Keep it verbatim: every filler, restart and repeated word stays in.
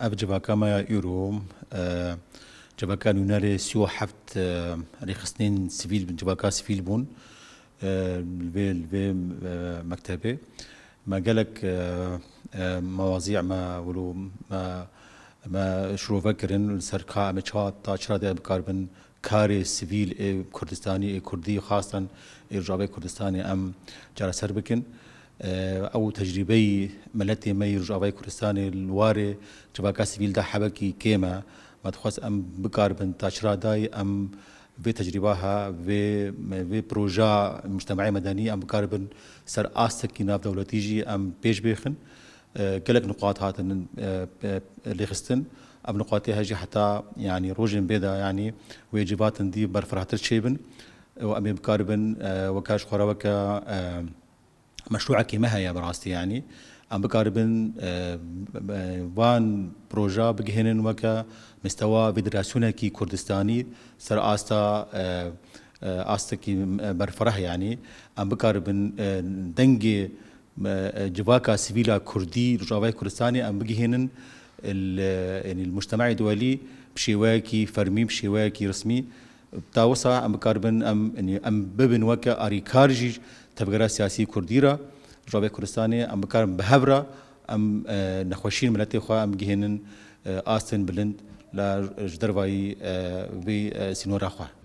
Ev civaka me ya îro, e, civaka nûnerê sî û heft, e, rêxistinên sivîl, civaka sivîl bûn, e, li vê, li vê, e, mektebê. Me gelek, e, e, mewazî me wilo me, me şirove kirin li ser ka em ê çawa ta çira de bikaribin karê sivîl ê Kurdistanî, ê Kurdî, xastan ê Rojavayê Kurdistanê em çareser bikin. Ew tecrîbeyî miletê me yî Rojavayê Kurdistanê li warê civaka sivîl de hebekî kêm e. Me dixwest em bikaribin ta çira dayî em vê tecrîba ha, vê, vê proja mujtemeyê medenî em bikaribin ser astekî navdewletî jî em pêş bêxin. E, gelek nuqat hatin, e, e, lêxistin. Ev nuqatê he jî heta, yanî, rojên bê de, yanî, wê civatên dî berfirehtir çêbin û em ê bikaribin, e, weke ji xwe re weke, e, meşrûekê me heye bi rastî, yanî. Em bikaribin, e, e, van proja bigihênin weke mistewa federasyonekî Kurdistanî ser asta, e, e, astekî, e, berfireh, yanî. Em bikaribin, e, dengê me, e, civaka sivîla Kurdî, Rojavayê Kurdistanê em bigihînin li, yanî li mujtemeyê duwelî bi şêweyekî fermî, bi şêweyekî resmî. Ta wisa em bikaribin em, yanî em bibin weke arîkar jî tevgera siyasî Kurdî re, Rojavayê Kurdistanê em bikarin bi hev re em, e, nexweşiyên miletê xwe em bigihînin, e, astên bilind la ji dervayî, e, vê, e, sînora xwe.